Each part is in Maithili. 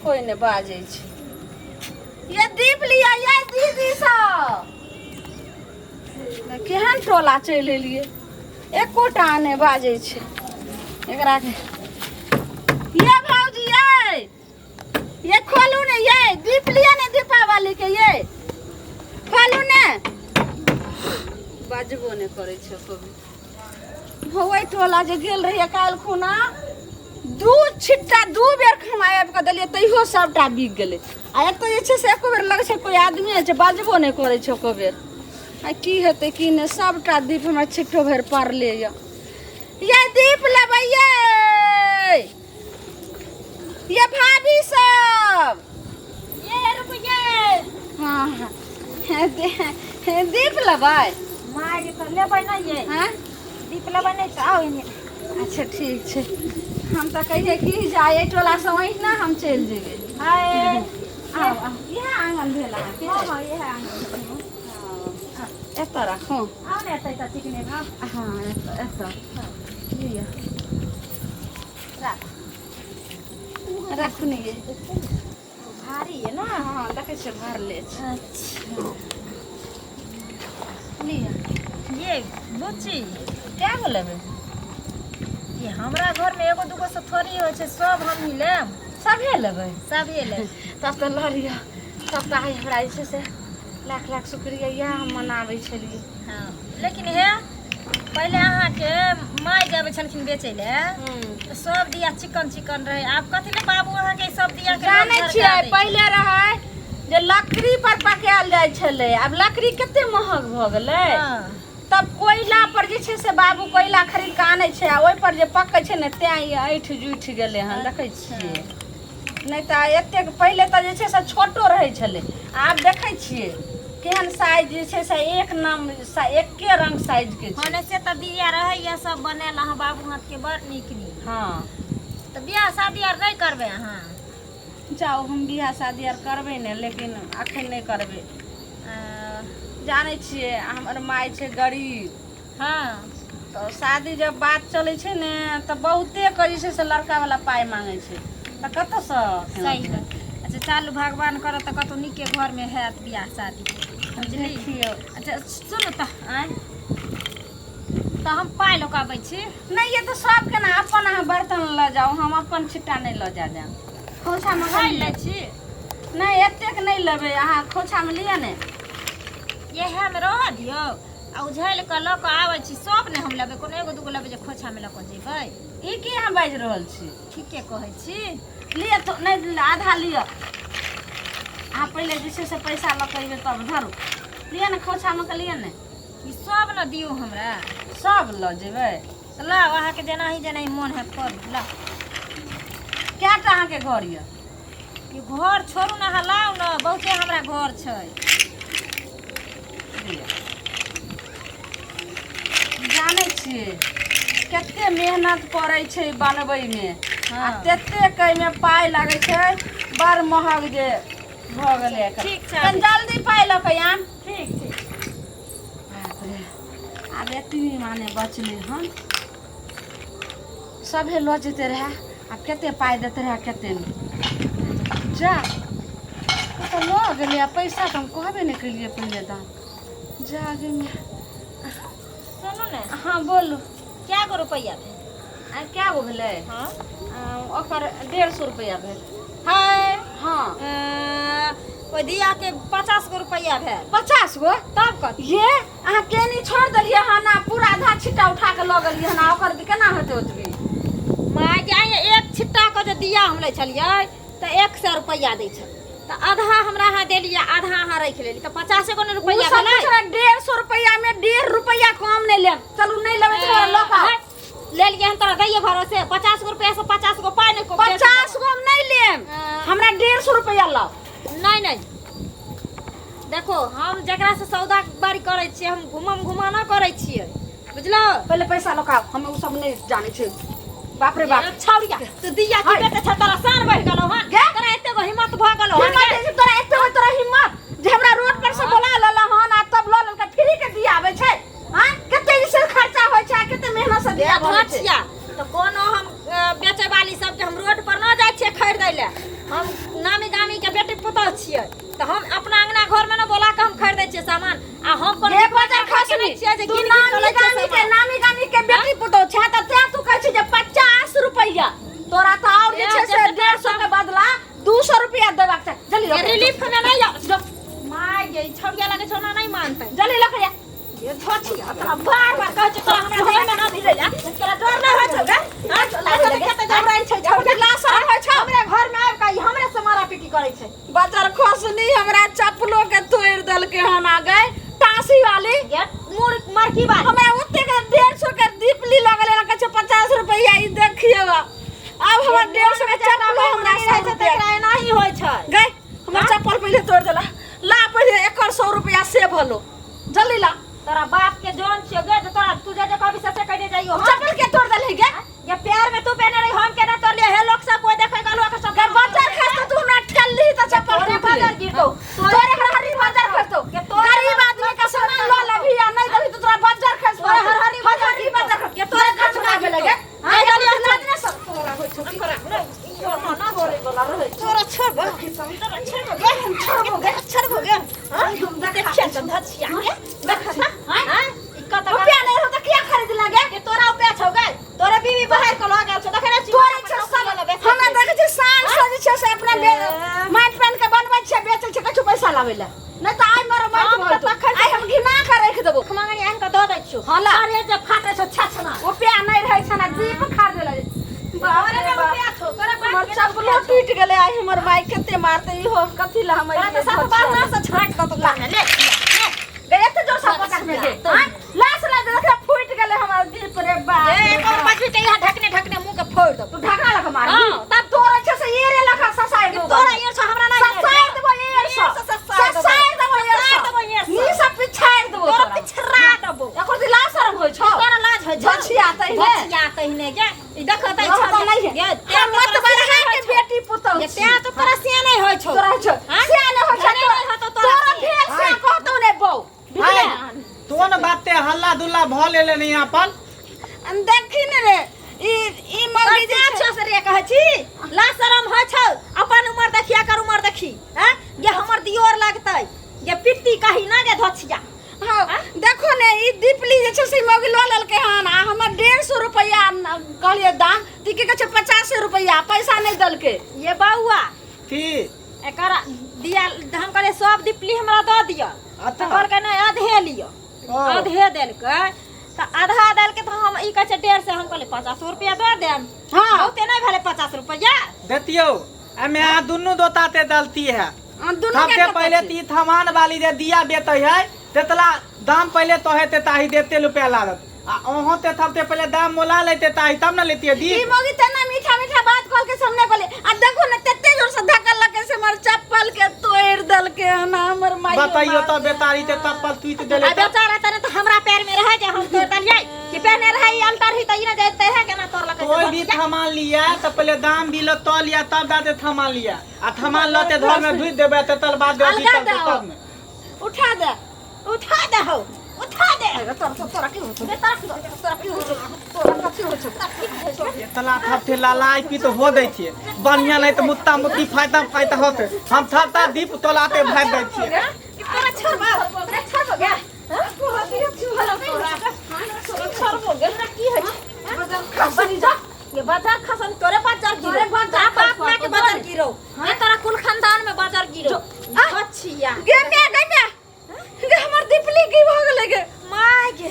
कोई नहि बाजै छै। ये दीप लिया ये दीदी सब, केहन टोला चलि एलियै, एकोटा नहि बाजै छै एकरा के। ये भौजी, ये खोलू ने, ये दीप लिया ने दीपावली के, ये खोलू ने। बाजबो नहि करै छै कभी। ओहि टोला जे गेल रहियै काल्हि खुना, दू छिट्टा दू बेर हम आबि कऽ देलियै, तैयो सभटा बिक गेलै। आ एतऽ जे छै से एको बेर लगै छै कोइ आदमी छै, बाजबो नहि करै छै एको बेर। आ की हेतै की नहि, सभटा दीप हमरा छिट्टो भरि पड़ले यऽ। ये दीप लेबै ये, ये भाभी सब। ये रुक ये। हाँ हाँ, दीप लेबै। माय के तऽ लेबै नहि ये? हाँ। दीप लेबै नहि तऽ आउ एने। अच्छा ठीक छै, हम तऽ कहियै कि जे एहि टोलासँ ओहिना हम चलि जेबै। हाय। आउ आउ, इएह आङ्गन भेल अहाँके? हँ हँ, इएह आङ्गन। हँ, एतऽ राखू। आउ ने एतै तऽ चिकने भाव। हँ, एतऽ एतऽ लिअ। राख। राखू ने ये। भारी है ना? हँ, देखै छियै भरले छै। अच्छा। लिअ। ये बुच्ची। कए गो लेबै? ये हमरा घर में एगो दूगो से थोड़ी होइ छै, सब हम ही लेब। सभे लेबै? सभे लेब। तब तऽ लऽ लिअ। तब तऽ आइ हमरा जे छै से लाख लाख शुक्रिया, इएह हम मनाबै छलियै। हँ, लेकिन हे पहिले अहाँके माय जे आबै छलखिन बेचै लए तऽ सब दिया चिकन चिकन रहै, आब कथी ले बाबू अहाँके ई सब दिया के जानै लोक छियै झरका दै छै? पहिले रहै जे लकड़ी पर पकायल जाइ छलै, आब लकड़ी कते महग भऽ गेलै। तब कोयला पर जे छै से बाबू कोयला खरीद कऽ आनै छै आ ओहि पर जे पकै छै ने, तें ई ऐठ जुठि गेलै हन, देखै छियै? नहि तऽ एतेक पहिले तऽ जे छै से छोटो रहै छलै, आब देखै छियै केहन साइज जे छै से एक नाम एके रंग साइज के हँ छै। ने, से तऽ बिया रहैया सब बनेल अहाँ बाबू हाथ के बड़ नीक नीक। तऽ बियाह शादी आर नहि करबै अहाँ? जाउ, हम बियाह शादी आर करबै ने, लेकिन अखन नहि करबै। जानै छियै, हमर माय छै गरीब। तऽ शादी जब बात चलै छै ने तऽ बहुते के जे छै से लड़का वाला पाइ मांगै छै, तऽ कतऽसँ? सही बात। अच्छा चालू, भगवान करत तऽ कतहु नीके घरमे हैत बियाह शादी, बुझली? देखियौ। अच्छा सुनू तऽ, आँय, तऽ हम पाइ लऽ कऽ अबै छी। नहि, ये तऽ सब केना अपन अहाँ बर्तन लऽ जाउ, हम अपन छिट्टा नहि लऽ जा जायब। खोछामे खाइ लै छी। नहि, एतेक नहि लेबै, अहाँ खोछामे लिअ ने। इएहमे रहऽ दियौ आ उझलि कऽ लऽ कऽ आबै छी। सब नहि हम लेबै, कोनो एगो दूगो लेबै जे खोछामे लऽ कऽ जेबै। ई की अहाँ बाजि रहल छी? ठीके कहै छी। लिअ तो, नहि, आधा लिअ। अहाँ पहिले जे छै से पैसा लऽ कऽ अयबै तब। धरू, लिअ ने, खोछामे कऽ लिअ ने। ई सब ने दियौ हमरा। सब लऽ जेबै? तऽ लाउ, अहाँके जेनाही जेनाही मोन हैत करू, लाउ। कएटा अहाँके घर यऽ? ई घर छोड़ू ने, अहाँ लाउ ने, बहुते हमरा घर छै। लिअ। जानै छियै कते मेहनत पड़ै छै बनबैमे आ ततेक एहिमे पाइ लागै छै, बड़ महग जे भऽ गेलै एखन। ठीक छै। कनि जल्दी पाइ लऽ कऽ आन। ठीक ठीक। बाप रे, आब एतनी माने बचलै हन, सभे लऽ जेते रहए, आब कते पाइ देते रहए कते नहि। जा, ओ तऽ लऽ गेलै आ पैसा तऽ हम कहबे नहि केलियै पहिले दाम। जा गे माय। सुनू ने। हँ, बोलू। कए गो रुपैआ भेल? आ कए गो भेलै? हँ। ओकर 150 रुपैआ भेल। हाय। हँ। ओहि दियाके 50 गो रुपैआ भेल। 50 गो? तब कथी? ये अहाँ केनी छोड़ि देलियै हन आ पूरा आधा छिट्टा उठा कऽ लऽ गेलियै हन, आ ओकर केना हेतै ओतबी? माय गे, एक छिट्टा के जे दिया हम लै छलियै तऽ 100 रुपैआ दै छलै, तऽ आधा हमरा अहाँ देलियै, आधा अहाँ राखि लेली, तऽ 50 गो ने ओ रुपैआ सब भेलै। कुछ 150 रुपैआ में 1.5 रुपैआ कम नहि लेब। चलू, नहि लेबै तऽ हमरा लऽ कऽ आउ। लेलियै हम तोरा दैये भरोसे, 50 गो रुपैआ से 50 गो पाइ नहि 50 गो हम नहि लेब। हाँ। हमरा 150 रुपैआ लाउ। नहीं नहीं, देखो, हम जकरा से सौदा बारी करै छियै, हम घुमम घुमाना करै छियै, बुझलो? पहिले पैसा लऽ कऽ आउ, हम ओ सब नहि जानै छियै। बाप रे बाप। छौड़िया, तू दिया की हाय। बेटे छ, तोरा शान बढ़ि गेलौ हन? गे? तोरा एते गो हिम्मत भऽ गेलौ हन? हिम्मत जे तोरा एते होय तोरा हिम्मत जे हमरा रोड पर से बोला लेला हन आ तब लऽ लेलकै। फ्री के दिया आबै छै? आँय, कते जे से खर्चा होइ छै आ कते मेहनत से दिया बनै छै। छिया तऽ कोनो हम बेचै वाली सबके हम रोड पर न जाइ छियै खरीदै लए। हम नामी दामी के बेटी पुतोह छियै तऽ हम अपना अंगना घर में न बोला के हम खरीदै छियै सामान आ हम कोनो हे बजर खसनी खसनी छियै जे तू गिन गिन के नामी लै छियै गामी के सामान। नामी गामी के बेटी पुतोह छै तऽ तें तू कहै छी जे 50 रुपैआ तोरा तऽ आओर जे छै से 150 के बदला 200 रुपैआ देबाक चाही। जल्दी ये लऽ के रिलीफ में नहीं आ जो my गे ई छौड़िया लगे छौ ना नहीं मानते जल्दी लऽ के जा। ये धोछिया तोरा बार बार कहै छियौ तोरा हमरा देह में ना भिजै ला तोरा डर नहीं होइ छौ गे हां हमरा ई छै छौड़ी लाश होइ छौ। हमरे घर में आबि के ई हमरे से मारा पीटी करै छै। बजर खसनी हमरा चप्पलो के तोड़ देलकै हन आ गए टाँसी वाली। ये मुर मरकी बात हमरा ओते के 150 के दीपली लगल है, कहै छै 50 रुपैआ ई देखियौ। आब हमरा 150 के चप्पलो हमरा रहै छै 100 तऽ रुपैआ एकरा एनाही होइ छै। गए हमर चप्पल पहिले तोड़ देला। ला पहिले एकर 100 रुपैआ से भलो, जल्दी ला। तोरा बाप के जोन छियो गे जे तोरा तू जे जे कहबी से से कहि जाइयो। हम चप्पल के तोड़ देलही गे? ये प्यार में तू पहने रही, हम केना तोड़ लिए? हे लोग सब कोई देखे गलो के सब गे बजर खसतो तू हमरा ठेलली त चप्पल तोरे टूटले। बजर गिरतो। तोरे हरहरी बजर खसतो। के तोरे गरीब आदमी का सामान ल लेबही आ नहीं देबही त तोरा बजर खस तोरे हरहरी बजर हरहरी बजर खस के तोरे खस खसना भेलै गे। हाँ, हां जल्दी जल्दी लाज ने सब तोरा होइ छौ की तोरे वाला रहै छौ। तोरा छोड़बो, तोरा छोड़बो गे, हम छोड़बो गे, छोड़बो गे। हां हम देखिया त धछिया के देख त। हां ई कत रुपया नहीं हो त किया खरीद लगे? के तोरा रुपया छौ गे? तोरे बीवी बाहर के लऽ गेल छौ, देखै नै छी? तोरे छै सब। हमरा देखै छै शान से जे छै से अपना माटि पानि के बनबै छै, बेचै छै, कछु पैसा लाबै लए नहीं त आइ मरो माटि हम भऽ तऽ जेतौ। तखन आइ हम घिना के राखि देबो। मंगनी आनि कऽ दऽ दै छियौ। हँ, ला। अरे जे फाटै छौ छछना रुपया नहीं रहै छै ना दीप खरीदे लए। बाप तोरे रे ने बाप, रुपया छौ, तोरे बाप हमर के ने चप्पलो रुपया छौ। टूटि गेलै। आइ हमर माय कते मारतै इहो कथी लए हम तोरा तऽ साफ बार से छाँटि देतौ तोरा। ले ले गे एते जोर से पकड़ में गे। आँय, लाश ला देख फूटि गेलै हमर दीप रे बाप ए रे एक और बाप। बजबी तऽ यहाँ ढकने ढकने मुँह के फोड़ि देबौ। तू ढकना लगा मार। हाँ, तब तोरे छै से एरे लखा ससारि देबो। तोरा एर छौ, हमरा नहि एर। ससारि देबो एर से। एर से ससारि देबो। ससारि देबो एर से। ससारि देबो एर से। नी सब पिछाड़ि देबो तोरा तोरा। पिछड़ा देबो। एकर दिला शरम होइ छौ। तोरा लाज होइ छौ। झछिया तहिने। झछिया तहिने गे। ई देखो तऽ ई रहता छौड़ी। नहीं है। गे, तें हम तऽ मत तोरा बढ़ा सिया के नहि होइ छौ। बेटी पुतहु गे, छी। तें तऽ तोरा सिया नहि होइ छौ। तोरा छौ। हाँ? सिया नहि होइ छौ। धने नहि होतौ तोरा तोरा सिया। भेल सिया कहतौ ने बौ। हाय, तोन बाते हल्ला दुल्ला भ लेले नहीं अपन। अन देखी ने रे ई ई मौगी जे सिया छै छौ से रे कहै छी। लाज शरम होइ छौ। अपन उमर देखी, एकर उमर देखी। हैं? गे हमर दियोर लगतै। गे पित्ती कही ना गे धोछिया। हाँ, देखो ने ई दीपली जे छै से मौगी लऽ लेलकै हन आ हमर 150 रुपैआ कहलियै दाम तऽ की कहै छै 50 रुपैआ पैसा नहि देलकै। ये बौआ की एकर दिया हम कहलियै सब दीपली हमरा दऽ दिअ। अच्छा। तऽ कहलकै नहि आधे लिअ। ओ। आधे देलकै तऽ आधा देलकै तऽ हम ई कहै छै 150, हम कहलियै 50 रुपैआ दऽ देम। हाँ। बहुते नहि भेलै 50 रुपैआ। देतियौ एमे अहाँ दुनू दोताते दलती है। अहाँ दुनू के सबसे कतऽ पहले छी? ती थमान वाली जे दिया बेचै है तेतला दाम पहले तो है ते ताही देते रुपया लागत आ ओहो ते थपते पहले दाम मोला लेते ताही तब न लेतिए ई दीप। मौगी तेना मीठा मीठा बात कहल के सामने कहले आ देखो ने तेते जोर से धक्का लगे से हमर चप्पल के तोड़ देलके हन हमर माई। बताइयो तो बेतारी ते चप्पल टूट देले आ त। बेचारा तने तऽ हमरा पैर में रहे जे हम तोड़ देलियै कि पहने रहे ई अल्टर ही तऽ ई न जाइते है केना तोड़लकै से कोई भी धोतिया। थमान लिया तो पहले दाम भी लो तो लिया तब दाते थमान लिया आ थमान लते घर में धुइ देबे ते तल बाद दे अलगा चलते दहो। तब ने। उठा दे उठा दे हौ, उठा दे। अरे तोरा तोरा की होतो? बे तोरा की होतो? तोरा की होतो? तोरा कथी होतो? इतना थपथे लालाई पी तो हो दै छियै बढ़िया नहीं तो मुत्ता मुत्ती फायदा फायदा होते हम थपता दीप तोलाते भाग दै छियै। ई तोरा छोड़बो, तोरा छोड़बो गे। हां? छोड़बो गे, तोरा की होइ छै? खसनी जा। ये बाजार खसन तोरे बाजार गिरो। तोरे बाजार बाप माय के खसतो। बाजार गिरो। ये तोरा कुल खानदान में बाजार गिरो। अच्छिया गे म्या गे म्या गे हमर दीपली की भ गेलै गे my गे।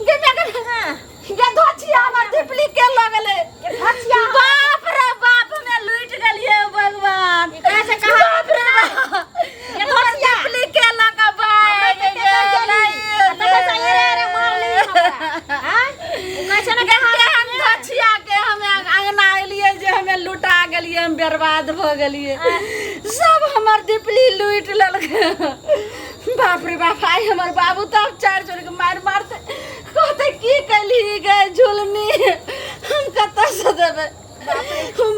गे म्या गे हां गे धोछिया हमर दीपली के लगलै। गे धोछिया। बाप रे बाप, हमे लूटि गेलियै भगवान। ई कहै छै कहाँ बाप रे बाप। गे हमर धोछिया। दीपली के लगा भाग हमरा कते डर गेली। आ तखन से एरे एरे मारली हमरा। आँय? ओ कहै छै ने गे हम धोछिया के हमे अंगना एलियै जे हमे लुटा गेलियै, हम बर्बाद भऽ गेलियै, सब हमर दीपली लूटि लेलकै। बाप रे बाप, आइ हमर बाबू तब चारि जोड़ के मारि मारतै, कहतै की कैलही गे झुलनी, हम कतऽ से देबै?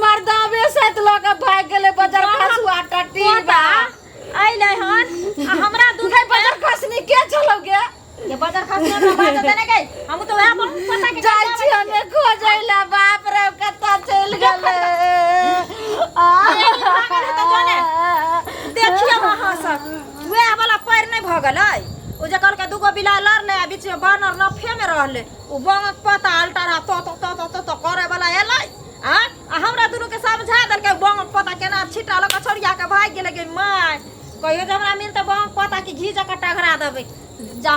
मर्दाबे साथ लऽ के भागि गेलै बजर खसुआ टटीबा। अइलै हन आ हमरा दूध गै बजर खसनी के छलौ गे? ये बजर खसनी हमरा बात देने गई, हम तो वएह पर पता के जाइ छी हमे खोजै ला। बाप रे, कतऽ चलि गेलै? आ गेल हेतौ जाने। देखियौ अहाँ सब, वएह वाला पैर नहि भऽ गेलै। ओ जे कहलकै दूगो बिलाइ लड़लै आ बीचमे बानर नफेमे रहलै। ओ बांगक पत्ता अल्टर तो तो तो तो तो तो करे वाला एलै आ आ हमरा दुनूके समझा देलकै। बांगक पत्ता केना छिट्टा लऽ कऽ छोड़िया कऽ भागि गेलै। गे माय, कहियो जे हमरा मिलतै बांगक पत्ता कि घी जकाँ टघरा देबै। जा।